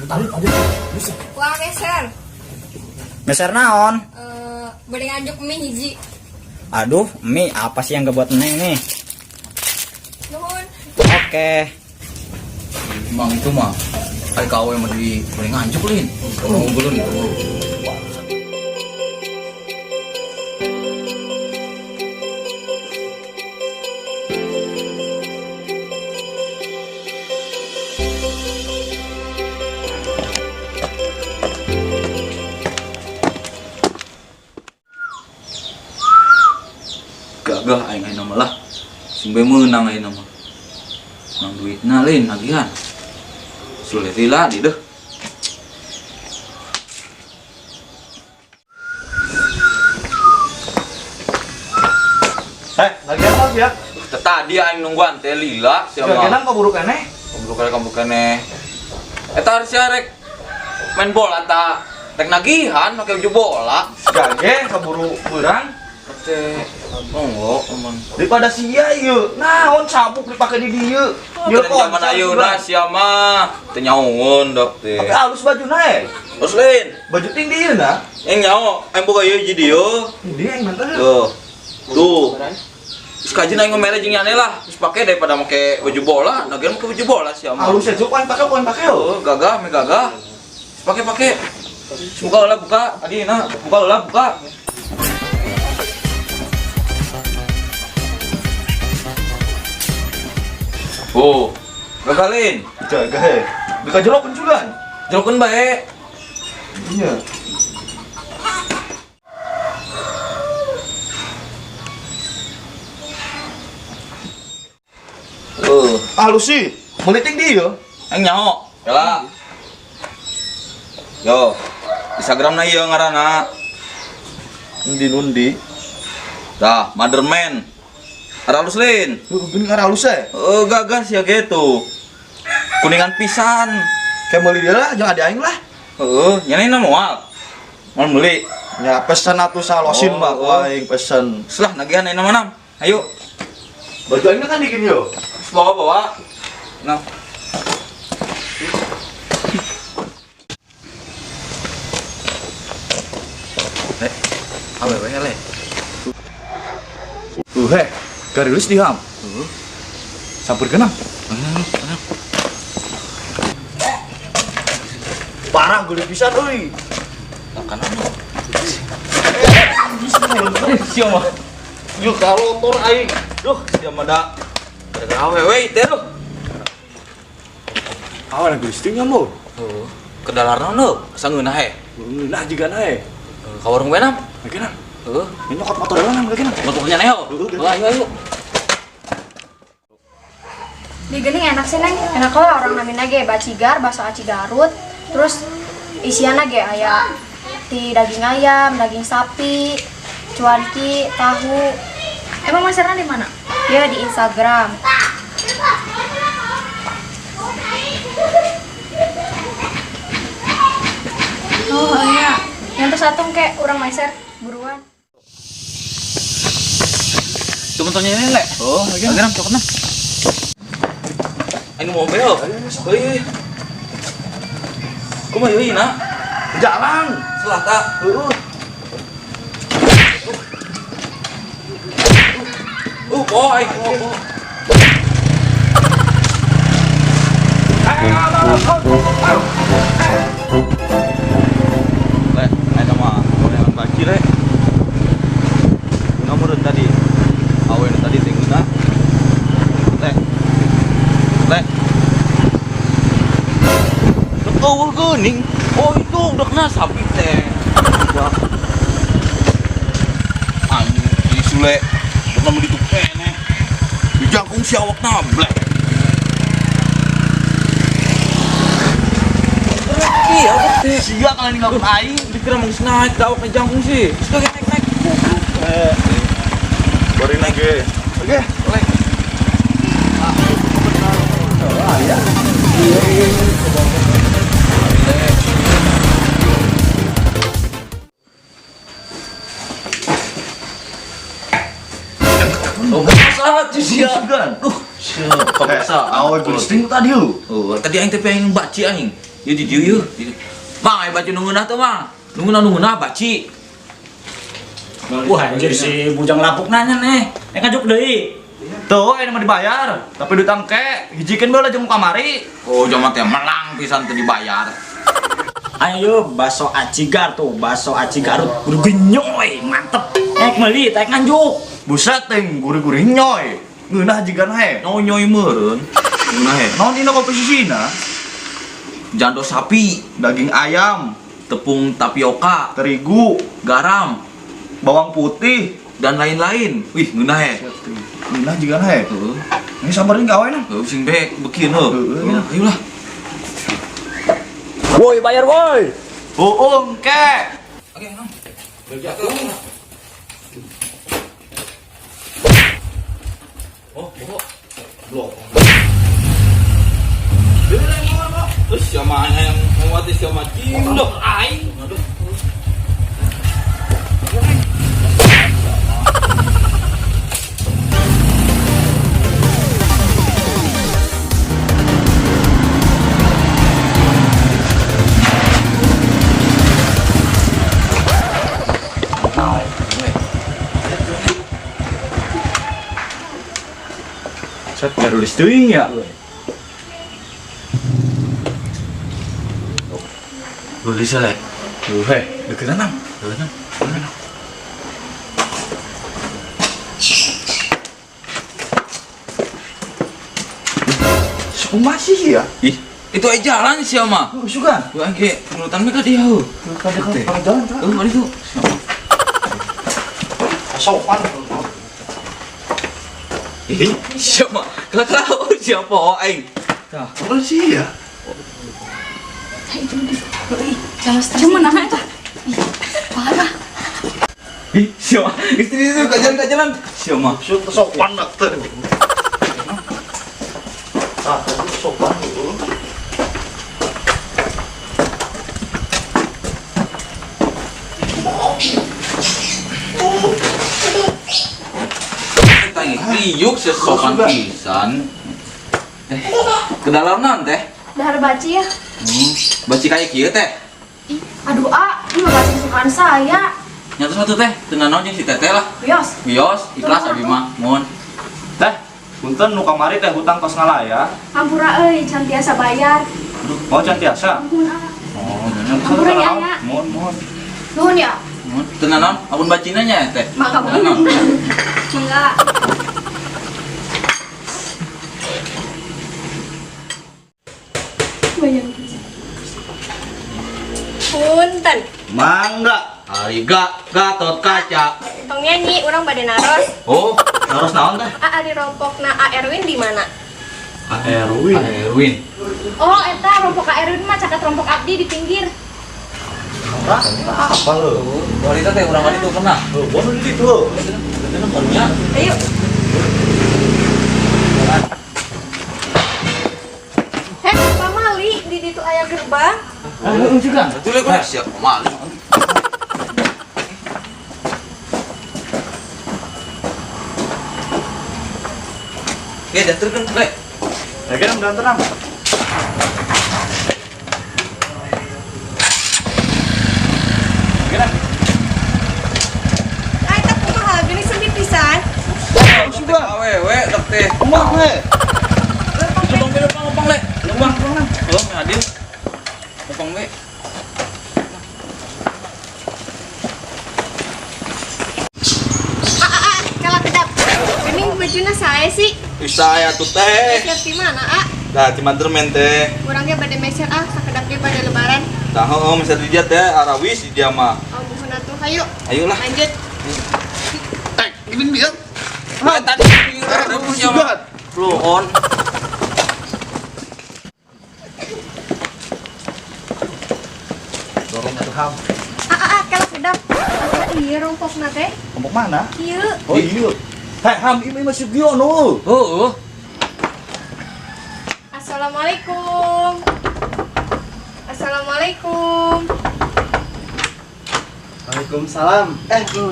Tadi tadi bisa. Wah, meser. Meser naon? Eh, bade nganjuk mie hiji. Aduh, mie apa sih yang gak buat neng nih? Nuhun. Oke. Emang itu mah ari kawe mah di bade nganjuk lin. Kalau unggulun itu. Gagah aing ayeuna mah lah. Sing bae meunang ayeuna mah. Menang duitna lin nagihan. Sulit lah di deh. Eh, lagi apa ya? Tadi aing nungguan teh lila sia mah. Gagenang kok buruk aneh. Kaburu kene kaburu kene. Eta harus sia rek main bola ta rek nagihan make baju bola. Gage keburu beurang. Teh monggo aman. Daripada sia ieu. Naon sabuk dipake di dieu. Ieu zaman ayeuna sia mah teu nyaoeun dok teh. Tapi halus bajuna eh. Terus lain, Baju tinggi ieu na. yang nyaho, aing boga ieu jadi dieu. Dia yang mantan. Tuh. Tuh. Terus kajian aing mere jeung nyane lah, terus pake daripada make baju bola, nagihan make baju bola sia mah. Halus ya, cuk, pakai poin pakai yo. Oh, gagah, me gagah. Pakai pakai. Buka lah buka, adi nah, buka lah buka. Oh, gagalin. Jaga he. Bika jerokeun juga. Jerokeun bae. Iya. Oh, Halus sih. Meliting dia. aing nyaho. Yalah. Yo, Instagram na ieu ngaranna. Undi nundi. Tah, Motherman. Aralus lin. Gini ngarah halus eh. Oh, gagah sih ya gitu. Kuningan pisan. Kayak meuli dia lah, jangan ada aing lah. Heeh, nyane na moal. Moal meuli. Ya pesen atuh salosin Oh, mah oh. aing pesen. Selah nagihan ayeuna mah nam. Ayo, Baju aing kan dikin yo. bawa bawa. Nah. Eh, awewe le. Tuh he, garilis di ham. Sampur kenang. Parah geulis pisan euy. Sia mah. Yuk kalotor aing. Duh, sia mah da. Gara-gara awewe teh duh. Awan geulis teh nya mo. Heeh. Kedalarna nu, asa ngeunah he. Nah jiga nae. Ka warung we nam. Kenang. Heeh. Ini nyokot motor heula nam kenang. Motornya neo. Heeh. Ayo ayo. Di geuning enak sih neng, enak lah orang namina ge bacigar, bakso aci Garut. Terus isianna ge aya ti daging ayam, daging sapi, cuanki, tahu. Emang mesernya di mana? Ya di Instagram. Oh iya. Yang terus satu kayak orang meser buruan. Tuh motornya ini le. Oh, lagi. Lagi nam, cokot nam. Ayo mobil. Heuy. Kumaha ieu na? Jalan. Selah ta. Heeh. Boy, oh, oh. Le, ayo mah gorengan baci le. Guna meureun tadi. Awe nu tadi teh guna. Le. Le. Eueuh geuning. Oh, itu udah kena sapi teh. Udah. Anjing, di Sule. Udah mau ditutup keneh. Di jangkung si awak nablek. Iya, teh. Sia kalau ninggalkeun aing. Dikira mau naik, dah awak jangkung sih. Terus naik naik. Eh. Bari lagi. Oke. Lek. Ah, ya. Oh, saat sih sia. Sugan. Duh, sia, kabasa. Awe geulis teh tadi lu. Oh, tadi aing teh pengen baci aing. Ieu di dieu ieu. Mang aya baci nu ngeunah teu, Mang? Nu ngeunah baci. Wah, anjir si bujang lapuk nanya nih. Nek ngajuk deui. Tuh, ini mah dibayar. Tapi duit angke, hijikeun bae lah jeung kamari. Oh, jaman teh melang pisan teu dibayar. Ayo bakso aci tuh, bakso aci Garut kudu genyoy, mantep. Nek meuli, tek nganjuk. Buset ting, gurih-gurih nyoy. Ngeunah jigana he. Nonyoy meureun. Ngeunah he. Naon dina komposisina? Jando sapi, Daging ayam, tepung tapioka, terigu, garam, bawang putih. dan lain-lain. Wih, ngeunah he. Ngeunah jigana he. Heeh. Ini samperin gawe nah. Heuh, sing be bekieun heuh. Heeh. Ayolah. Woi, bayar woi. Bohong ke. Oke, Mang. Oh, bohong. Blok. Terus siapa yang mau siapa cindok aing. Aduh. Set garulis teuing ya. Lulis le. Tuh heh, deketan am. Deketan. Kumaha sih ya? Ih, itu aja jalan sih mah. Oh, sugan. Gua angke penurutan mereka dia heuh. Kalau jalan tuh. Heuh, mari tuh. Sopan. Ih, siapa? Kelak siapa aing? Tah, kalau sih ya. Cuma nah itu. Ih, parah. Ih, siapa? Istri itu kajalan-kajalan. Siapa? Sopan nak teh. Ah, sopan dulu. Tangi kriuk sesopan pisan. Teh, ke dalam teh. Dahar baci ya. Baci kayak kieu teh. Ih, aduh ah, ini mah baci kesukaan saya. Nyatu satu teh, teu nanaon jeung si teteh lah. Wios. Wios, ikhlas abi mah, mohon. Teh, punten nu kamari teh hutang tos ngalaya. Hampura euy, can tiasa bayar. Aduh, mau can tiasa. Ampun ah. Oh, Hampura ya, ya. Mohon, mohon. Nuhun ya. Mohon. Teu nanaon, ampun bacina nya teh. Mangga Teu nanaon. Mangga. Bayang. Punten. Mangga. Ari Gatot Kaca. Tong nyanyi urang bade naros. Oh, Naros naon teh? A ari rompokna A Erwin di mana? Erwin. Erwin. Oh, eta rompok Kak Erwin mah caket rompok abdi di pinggir. Apa lo? Wanita teh urang itu pernah. Tuh, gua di situ. Barunya. Ayo. Heh, pamali di ditu aya gerbang. Heeh, juga. Betul ya, siap pamali. Oke, diantarkan, Le. Ya kan udah tenang. Kira. Ah, eta kumaha geuning sempit pisan. Sudah. Awewe, dek teh. Kumaha we? Lempang be, lempang, lempang, Le. Lempang, lempang. Oh, adil. Lempang be. Ah, ah, ah, kalah kedap. Geuning bajuna sae sih. Saya tuh teh. Meser di mana, ah? Nah, Cimandermen teh. Urang ge bade meser ah, sakedap ge bade lebaran. Tah, oh, meser di dia teh, arawis di dia mah. Oh, muhun atuh, hayu. Ayolah. Lanjut. Eh, gini dia. Ah, tadi Sudah. Belum on. Dorong tuh ham. Ah, ah, ah, kalah kedap. Ah, iya rompokna teh. Kelompok mana? Kieu. Oh iya. Hei, ham ini masih Giono. Oh, oh. Assalamualaikum. Assalamualaikum. Waalaikumsalam.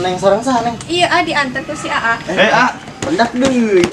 Neng sorang sah, Neng? Iya, ah diantar ku si AA. Eh, ah. Pendak deui.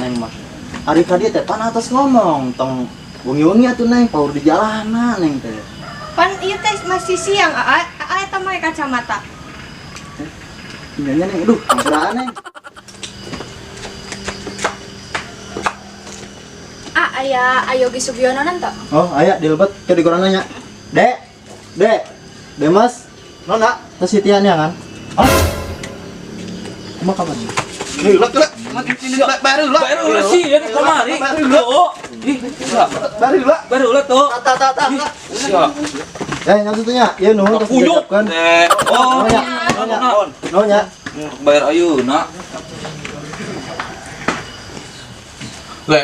Neng mah. Ari ka dieu teh pan atas ngomong tong wengi-wengi atuh Neng, paur di jalanan Neng teh. Pan ieu teh masih siang, Aa. Aa eta make kacamata. Nya Neng, aduh, hampuraan Neng. Ah, aya Ayogi Sugiono nanti. Oh, aya di lebet ke di koran nya. Dek, Dek, Demas, Nona, terus si Tia nih kan? Oh, kumaha kabar? Lek lek, baru lek. Baru ulah sih ya kamari. Oh. Ih, Baru lek. baru ulah tuh. Ta ta ta. Sia. Eh, yang satunya, ya nuhun terus Kuyuk. dijajabkeun. Eh, oh. Nuhun ya, nuhun ya. Nuhun ya. Bayar ayeuna. Le,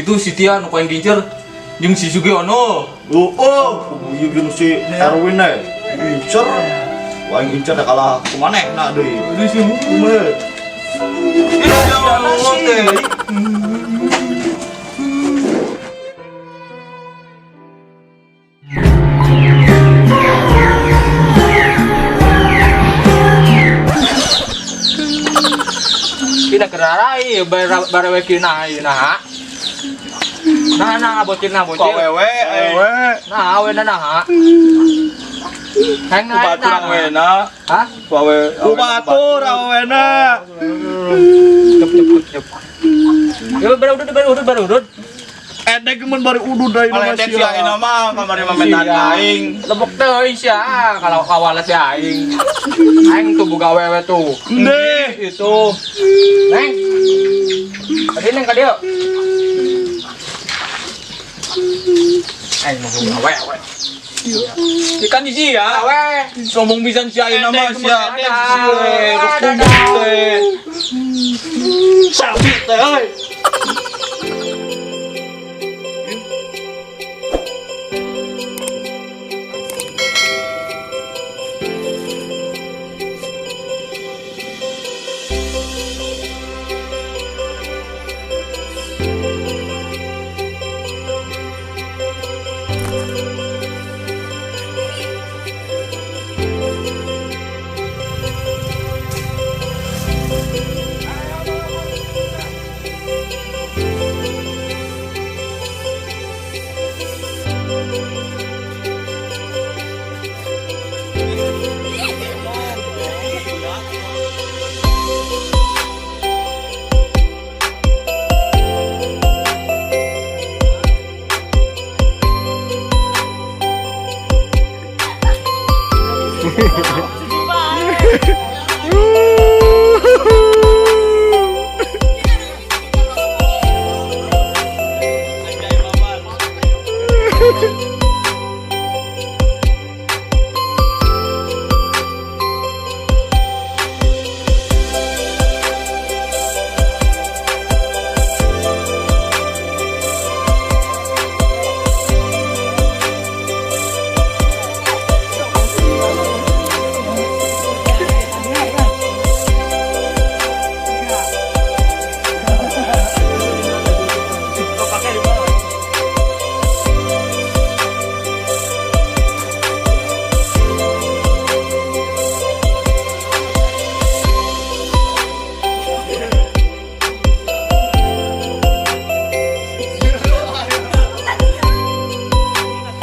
itu si Tia nu paling gincer jeung si Sugiono. Oh, oh, ieu jeung si Erwin eh. Incer. Wah, incer dah kalah kumanehna deui. Aduh si Kumaha? Ih, ya Allah teh. Kita kenarai barewe kina nah. Nah nah bocil nah bocil. Wewe, wewe. Nah awe nah. Heng nah. Batur awena. Hah? Awe. Ku batur awena. Cep cep cep. Ya baru udud baru udud baru udud. Edek mun bari udud deui Malah mah edek sia sia. mah kamari mah mentan aing. Lebok teuing sia kalau kawalet ya aing. Aing tuh boga wewe tuh. Ndeh. Itu. Neng. Tadi neng ka dieu. Aing mau boga wewe. Ikan di sia. Wewe. Sombong pisan sia ayeuna mah sia. Dadah. Teh. Sapi teh euy.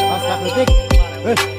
Mas, kak Kritik. Eh,